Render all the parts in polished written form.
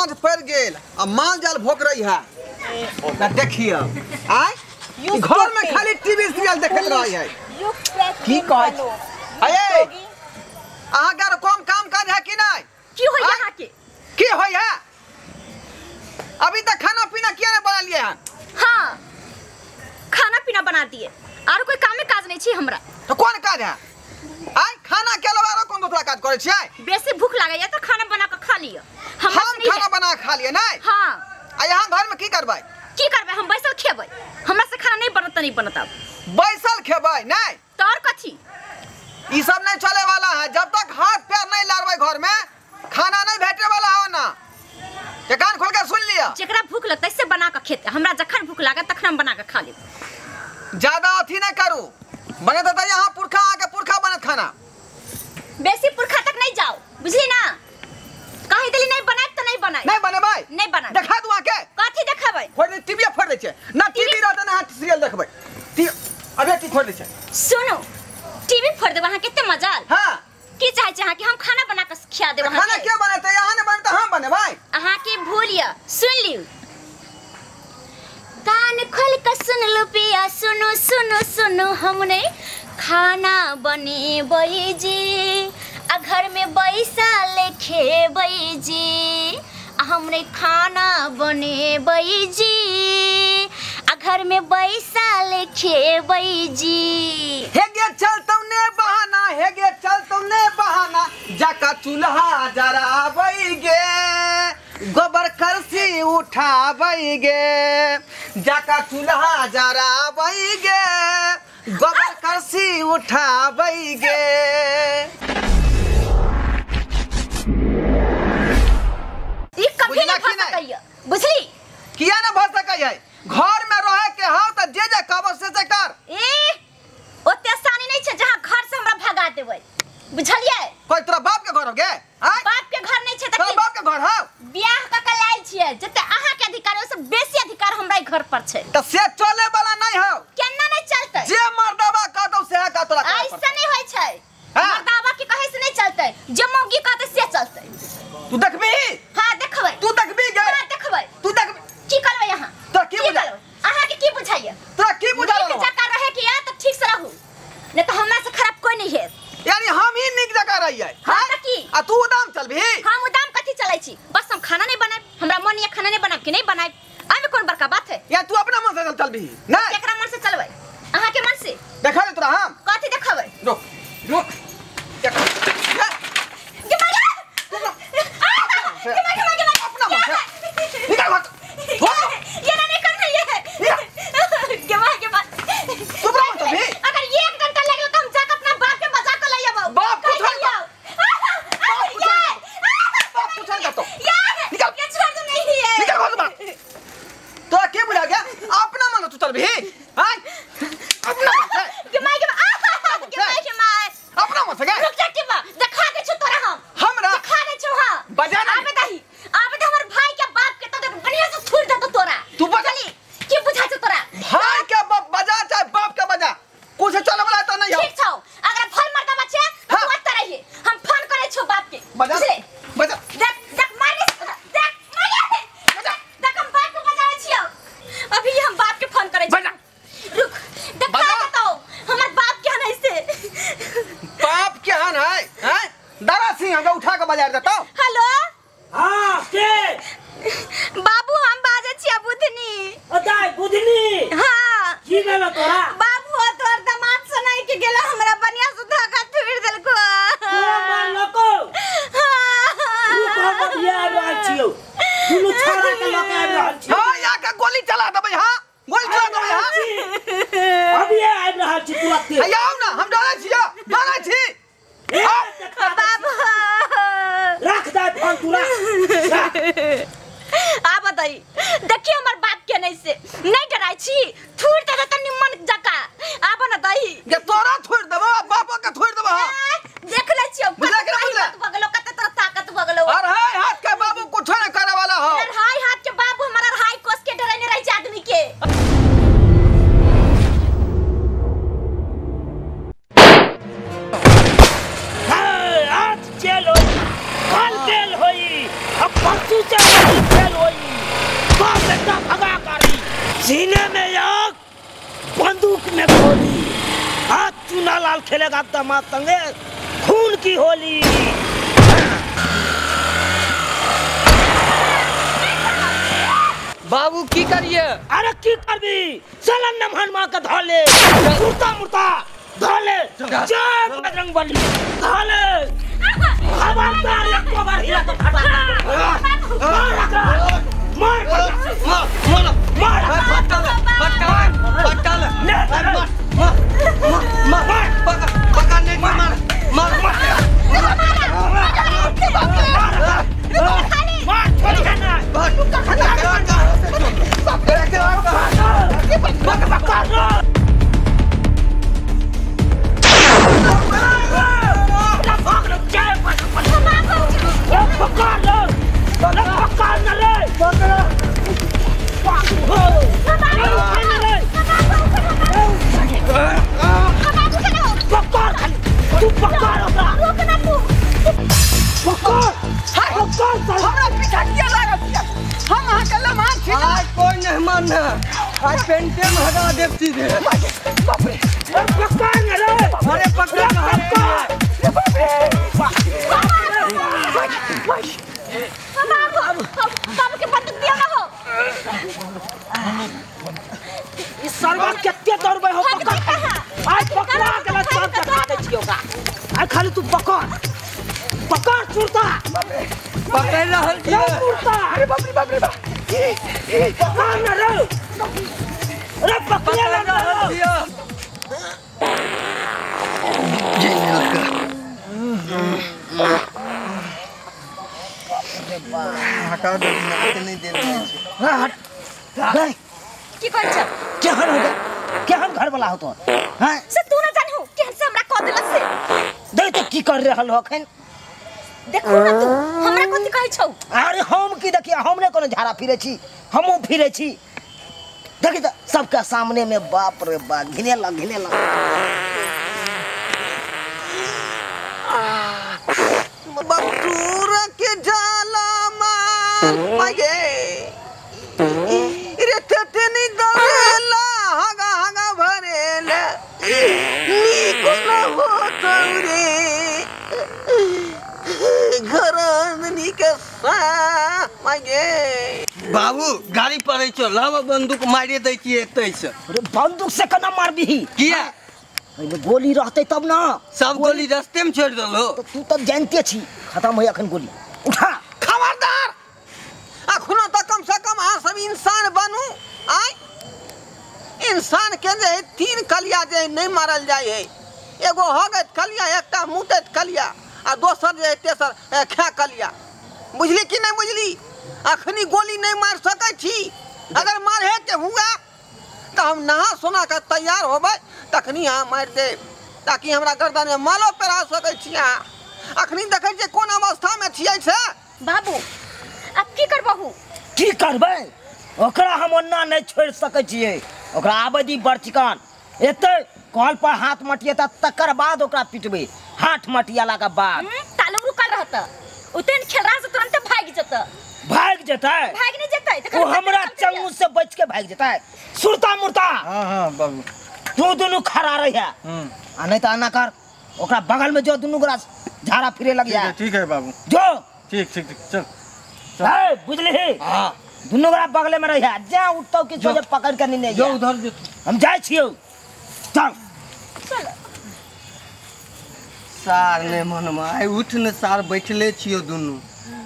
साँझ पड़ गेल आ माल जाल भोक रही है। ना देखियो आय घर में खाली टीवी सीरियल देखत रही है। की कहै छी अये अहाँ के कम काम काज है कि नहीं? की होय अहाँ के? की होय है? अभी तक खाना पीना किया नहीं बना लिए हैं? हाँ खाना पीना बना दिए आरो कोई कामे काज नहीं छी हमरा। तो कौन काज है? आय खाना के अलावा आरो कौन दूसरा काज करे छियै? बेसी भूख लागैया तो खाना बना के खा लियो। हम खाना बना के खा लिए नहीं? हाँ। आ यहाँ घर में की करबै? की करबै हम बैसल खेबै, हमरा से खाना नहीं बनत नहीं बनत। अब बैसल खेबै नहीं तो और कथी? ई सब नहीं चले वाला है, जब तक हाथ पैर नहीं लारबै घर में खाना नहीं भेटे वाला है ना। ये कान खोल के सुन लिया। जेकरा भूख लगतै से बना के खेते, हमरा जखन भूख लागत तखन हम बना के खा लेब। ज्यादा अथी नहीं करू, बने तो यहाँ पुरखा आके पुरखा बनत खाना। बेसी पुरखा तक नहीं जाओ बुझली ना। कहि देली नहीं बनाए तो नहीं बनाए। नहीं बनेबै? नहीं बनाए। देखा दू आके? कथी देखाबै? फोड़ दे टीवी फोड़ दै छै ना, टीवी रहत ना सीरियल देखबै। अबे टी फोड़ दै छै। सुनो टीवी फोड़ देब अहाँ कते मजाल। हां की चाहै छी अहाँ कि हम खाना बना के खिया देब? खाना के बनेतै? अहाँ ने बनेतै हम बनेबै। अहाँ के भूल या सुन लिउ, कान खोल के सुन लू पिया, सुनो सुनो सुनो हमने खाना बनेबै जी आ घर में बैसा ले खेबै जी। आ हमने खाना बनेबै जी आ घर में बैसा ले खेबै जी। हे गे चलतौ ने बहाना, हे गे चलतौ ने बहाना, जाका चूल्हा जराबै गे, गोबर करसी उठाबै गे, जाका चूल्हा जराबै गे, गोबर करसी उठाबै गे। ई कभी न भ सकैया बुझली? किया न भ सकैया? घर में रहे के हौ त जे जे कहबो से से कर। ए ओते आसानी नहीं छै जहां घर से हमरा भगा देबै बुझलियै? कोई तोरा बाप के घर हो गे? बाप के घर नहीं छै त तोरा बाप के घर हौ? बियाह क के लायल छियै, जते अहाँ के अधिकार ओसे बेसी अधिकार हमरा ई घर पर छै। त से चले वाला नहीं हौ। केना नहीं चलतै? जे मर्दाबा कहतौ से का तोरा ऐसा नहीं होय छै। मर्दाबा के कहै से नहीं चलतै, जे मौगी कहतै से चलतै। तू देखबी? हां देखबै। तू देखबी गे? हां देखबै। तू देखबी? की करबै अहाँ? तोरा की बुझा? अहाँ के की बुझाइए? तोरा की बुझा रहल? नीक जकाँ रहे के या त ठीक से रहू, नहीं त हमरा से खराब कोई नहीं है। यानी हम ही नीक जकाँ रहियै। हां त की? आ तू उदाम चलबी? हम उदाम कथी चलै छी? बस हम खाना नहीं बनाएब, हमरा मन या खाना नहीं बनाएब कि नहीं बनाएब, आमे कोन बड़का बात है? या तू अपना मन से चलबी? नहीं केकरा मन से चलबै? अहाँ के मन से? देखा दे तोरा हम। कथी देखबै? रुक रुक देख गे मारे गे मारे गे मारे अपना मन से निकल भाग। ये ना नहीं करना ये गे मारे गे मारे तू अपना मन चलबी? अगर ये एक घंटा लगलो तो हम जाके अपना बाप के मजाक कर लइबो। बाप को छोड़, बाप को छोड़ दे तो निकल। ये छोड़ दो नहीं है निकल घर से। तोरा के बुला गया? अपना मन तू चलबी? हां अपना मन से गे मारे गे मारे गे मारे अपना मन से गे। रुक जा के बा देखा दे छु तोरा हम हमरा देखा दे छु। हां बजा ना आबे दही आबे दे हमर भाई के बाप के तो बढ़िया से छुड़ दे तो तोरा। तू बजा की बुझा छु तोरा? भाई के बाप बजा चाहे बाप के बजा, कुछ चले वाला तो नहीं हो। ठीक छौ, अगर फोन मरदा बच्चे तो तू अत्ता रहिए, हम फोन करे छु बाप के। बजा बजा देख देख मार देख मार बजा देख हम बाप के बजावे छियो। अभी हम बाप के फोन करे बजा। रुक देखा दे तो हमर बाप के हन ऐसे बाप के हन है हैं दारा सिंह हमरा उठा के बाजार देतो। हेलो हां के बाबू हम बाजे छिया बुधनी। ओ दाई बुधनी। हां की भेलो तोरा? बाबू हो तोर दामाद सुनाई के गेला हमरा बढ़िया से धोखा थुर देलको। तोरा मारलको? हां तू कह बियाह आबि रहल छियौ, दुनू छोरा के लऽ के आबि रहल छियौ। हां या के गोली चला देबै। हां गोली चला देबै। हां अभी आबि रहल छी तुरंते। आउ ना हम डरै छियौ, डरै छी। बाबू रख दे फोन तू रख। आ बताई देखियो हमर बाप के नहीं से नहीं डराई छी थूर दे त निमन जका आब न दही गे तोरा थोड़ देबो बापो के थोड़ देबो। हां देख ले छियो बुझला के बुझला भगलो कते तोरा ताकत भगलो। और हाय हाथ के बाबू कुछ न करे वाला हो। अरे हाय हाथ के बाबू हमारा हाय कोस के डराने रही छै आदमी के। हां आज जेल होई कल जेल होई अब परसों जेल। गुलाल खेलेगा दामाद संगे खून की होली। बाबू की करिए? अरे की करबी, चल नमहन मां के धले मुर्ता मुर्ता धले, जय बजरंगबली धले। खबरदार एक बार हिला तो फटा मार मार मार मार फटल फटल फटल मार मार मार पकड़ ले मार मार मार मार छोड़ ना आज कोई नहीं मानना, आज पेंटे में हटा देव सीधे। बाप रे, पकड़ ना रे, अरे पकड़ ना रे, बाप रे, बाबू के बंदूक दिया ना हो। इस सरवा कितने दौड़बे हो पकड़, आज पकड़ा के सब चका दै छियो का। आज खाली तू पकड़ पकड़ चुरता पकड़ रहल छी चुरता। अरे बाप रे बाप रे बाप, पकड़ ना रे, अरे पकड़ ना रे। हटा दे नहीं देल हट। की कहै छ? केहन हो गया, केहन घर वाला हो तो हैं से तू ना जानहु केहन से हमरा कह देलक से। दे तो की कर रहल हो अखन? देखो ना तू हमरा कथि कहै छौ? अरे हम की देखिए, हमने कोनो झाड़ा फिरे छी, हमहू फिरे छी। देखी त सबके सामने में बाप रे बाप घिनेला घिनेला। बटूर के जाला मार मगे रे टटनी दलेला हगा हगा भरेला नीक न होत रे घरनी के सा मगे। बाबू गाड़ी पड़ै छौ, लाव बंदूक मारे दै छी एतै से। अरे बंदूक से केना मारबिही? किया? एमे गोली रहतै तब ना। सब गोली रास्ते में छोड़ देलो। तो तू तब जानते छी खत्म होय अखन गोली। उठा। खबरदार, अखनो त कम से कम अहाँ सब इंसान बनू। आय इंसान के जे तीन कलिया जे नहीं मारल जाय है, एगो हगैत कलिया, एकटा मुतैत कलिया आ दोसर जे तेसर खा कलिया। बुझली कि नहीं बुझली? अखनी गोली नहीं मार सकै छी, अगर मारे के हुआ तो हम नहा सोना के तैयार होबै तखनी अहाँ मारि देब, ताकि हमरा गर्दन में मालो पेरा सकै छी अहाँ। अखनी देखै छियै कोन अवस्था में छियै से। बाबू अब की करबहु? की करबै? ओकरा हम ओना नहीं छोड़ सकै छियै, ओकरा आबै दी बरचिकान एतै कल पर हाथ मटिएता तकर बाद ओकरा पिटबै, हाथ मटियाला के बाद। तालु रुकल रहत उतन खेलरा से तुरंत भाग जत। भाग जतै? भाग नहीं जतै वो हमरा चंगू से बच के भाग जतै। सुरता मुर्ता। हां हां बाबू तू दुनू खड़ा रहिया आ नहीं त आना कर ओकरा बगल में जो दुनू गोरा झाड़ा फिरे लग जा। ठीक है बाबू जो। ठीक ठीक ठीक चल चल बुझली? हां दुनू गोरा बगले में रहिया, जा उठतो कि जो पकड़ के नहीं जो उधर जो। हम जाय छियौ, चल चल। सार ने मनमा आइ उठ ने सार, बैठले छियौ दुनू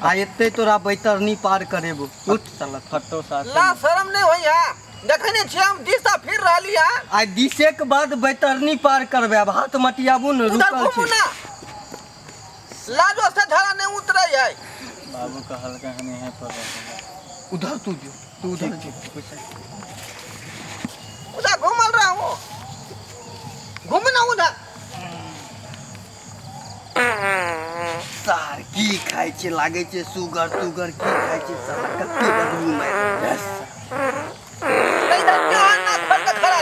आ एते तोरा बैतरनी पार करेबो। उठ साला फटो सार। ला शर्म नहीं होइया, देखै नै छियै हम दिशा फिर रहली है। आ दिशे के बाद बैतरनी पार करबे, अब हाथ मटियाबू ने रुकल छी ना। लाजो से धारा नहीं उतरै है। बाबू कहल के हने है पर उधर तू जो, तू उधर जो, उधर घुमल रहा वो, घूम ना उधर। सार की खाइ छै, लागै छै सुगर तुगर की खाइ छै साला, कते बदबू मारि। इधर क्या ना खोल के खड़ा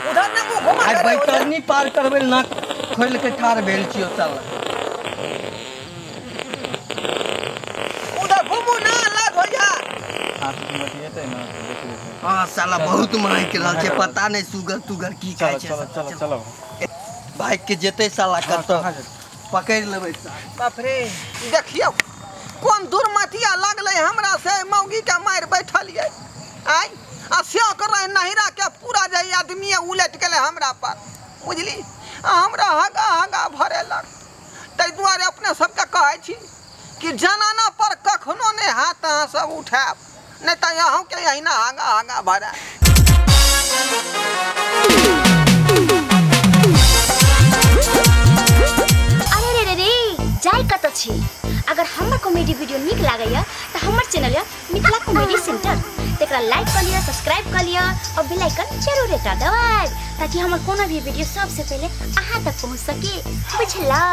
उधर ने मुंह घुमा के बैतरनी पार करबे नाक खोल के ठार भेल छियो साला। उधर घुमू ना लाज होइया। हाथ मटिएते ना देख ले। हां साला बहुत महक रहल छै, पता नहीं सुगर तुगर की खाइ छै। चलो चलो चलो। भाग के जेतै साला कतऽ पकड़ि लेबै। बाप रे देखियौ कोन दुर्मतिया लगलै हमरा से मौगी के मारि बैठलियै आय आ से कर नहिरा के पूरा जे आदमी उलटि गेलै हमरा पर बुझली आ हमरा हगा हगा भरेलक। ताहि दुआरे अपने सबके कहै छी कि जनाना पर कखनो नहि हाथ अहाँ सब उठायब नहीं तऽ अहूँके अहिना हगा हगा भरायब। अरे रे रे रे जाय कतऽ छी। अगर हमर कॉमेडी वीडियो नीक लागैया तऽ हमर चैनल या मिथिला कॉमेडी सेंटर तकरा लाइक कर लिअ, सब्सक्राइब कर लिअ और बेल आइकन जरूर दबाएब ताकि हमर कोनो भी वीडियो सबसे पहले अहाँ तक पहुँच सके। बुझलौ।